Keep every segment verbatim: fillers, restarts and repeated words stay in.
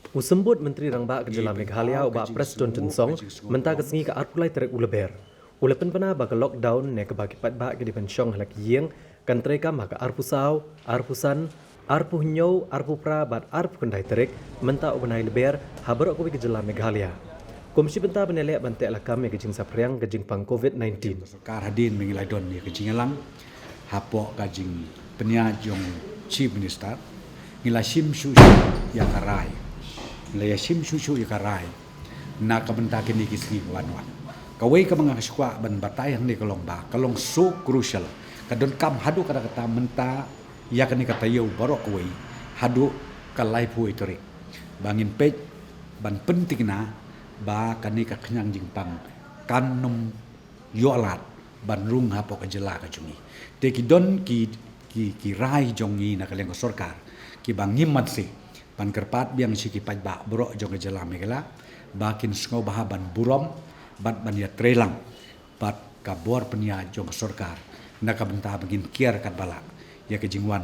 U Symbud Myntri Rangbah ka jylla Meghalaya, u Bah Prestone Tynsong, mynta ka sngi ka arphew lai tarik u Lber, u la pynbna ba ka lockdown ne kaba ki paidbah ki dei ban shong ha la ki ïing kan treikam ha ka arphew saw, arphew san, arphew hynñiew, arphew phra bad arphew khyndai tarik mynta u bnai Lber ha baroh kawei ka jylla Meghalaya. Kum shi bynta ban ïaleh ban teh lakam ïa ka jingsaphriang ka jingpang COVID nineteen. Sorkar hadien ba ngi la don ïa ka jingïalang hapoh ka jingpynïaid jong Chief Minister, ngi la shim shuh shuh ïa ka rai. Ngi la ïa shim shuh shuh ïa ka rai na ka bynta kine ki sngi ba wan wan. Kawei kaba nga kwah ban batai hangne ka long ba ka long so crucial, ka donkam haduh katta katta mynta ïa kane ka taïew baroh kawei haduh ka laiphew tarik ba ngin peit ban pynthikna ba kane ka khñiang jingpang kan nym ïoh lad ban rung hapoh ka jylla ka jong ngi. Te ki don ki, ki, ki rai jong ngi na ka liang ka sorkar kiba ngim mynsiem ban kyrpad biang sha ki paidbah baroh jong ka jylla Meghalaya ba kin sngewbha ban burom bad ban ïatreilang bad ka bor pynïaid jong ka sorkar na ka bynta ba ngin kiar katba lah ïa ka jingwan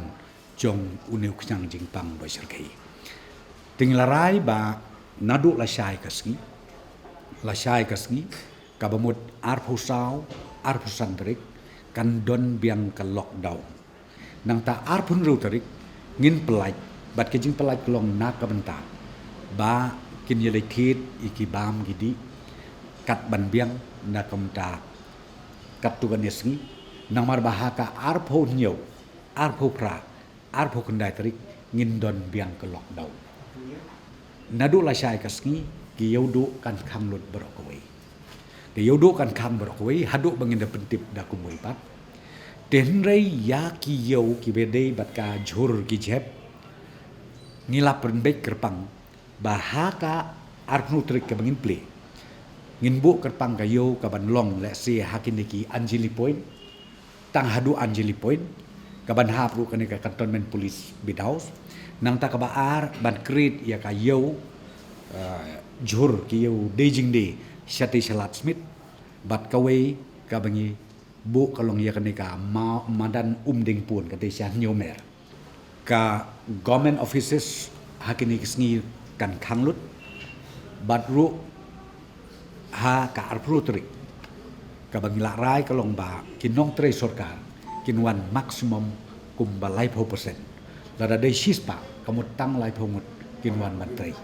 jong une u khñiang jingpang ba shyrkhei. Te ngi la rai ba naduh lashai ka sngi, lashai ka sngi, kaba mut arphew saw, arphew san tarik, kan don biang ka lockdown. Nangta arphew hynriew tarik ngin pyllait, bad ka jingpyllait ka long na ka bynta ba kin ïaleit thied ïa ki bam ki dih kat ban biang na ka bynta katto katne sngi, namar ba ha ka arphew hynñiew, arphew phra, arphew khyndai tarik ngin don biang ka lockdown. Naduh lashai ka sngi ki ïewduh kan khang lut baroh kawei. Ki ïewduh kan khang baroh kawei haduh ba ngin da pyntip da kumwei pat. Te hynrei ïa ki ïew kiba dei bad ka jhur ki jhep, ngi la pynbeit kyrpang ba ha ka arphew tarik kaba ngin plie, ngin buh kyrpang ka ïew kaban long lehse ha kine ki Anjali Point, tang haduh Anjali Point, kaban hap ruh kane ka Cantonment Police Beat House. Nangta kaba ar ban create ïa ka ïew, eh, jhur ki ïew dei jingdei shatei sha Ladthadlaboh, bad kawei kaba ngi buh ka long ïa kane ka ma-, madan Umdengpun, katei sha Hynñiewmer. Ka government offices ha kine ki sngi kan khang lut, bad ruh ha ka arphew tarik kaba ngi la rai ka long ba ki nongtrei sorkar kin wan maximum kumba laiphew percent. Lada dei shispah, ka mut tang laiphew ngut kin wan ban trei.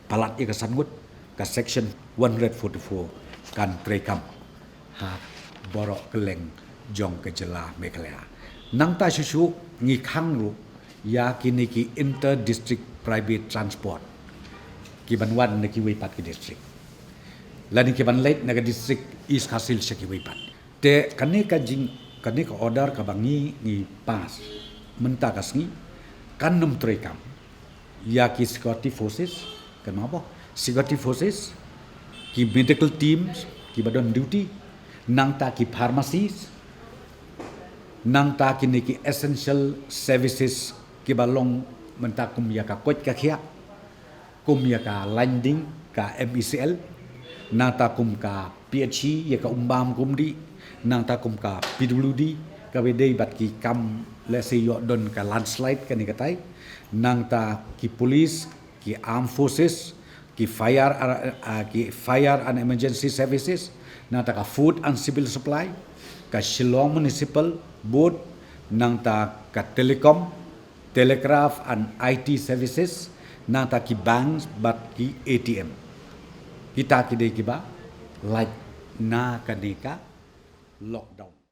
Palat ïa ka san ngut, ka section one hundred forty-four kan treikam ha baroh kylleng jong ka jylla Meghalaya. Nangta shuh shuh ngi khang ruh ïa kine ki inter district private transport kiban wan na kiwei pat ki district, lane kiban leit na ka district East Khasi Hills sha kiwei pat. Te kane ka jing, kane ka order kaba ngi, ngi pass mynta ka sngi kan nym treikam ïa ki security forces, kan mabo security forces, ki medical teams kiba don duty, nangta ki pharmacies, nangta kine ki essential services kiba long mynta kum ïa ka koit ka khiah, kum ïa ka line ding ka M E C L, nangta kum ka P H E ïa ka umbam kumdih, nangta kum ka P W D kaba dei bad ki kam lehse ïoh don ka landslide kane katai, nangta ki police, ki armed forces, ki fire, ah, ki fire and emergency services, nangta ka food and civil supply, ka Shillong Municipal Board, nangta ka telecom, telegraph and I T services, nangta ki banks bad ki A T M. Kita ki dei kiba lait na kane ka lockdown.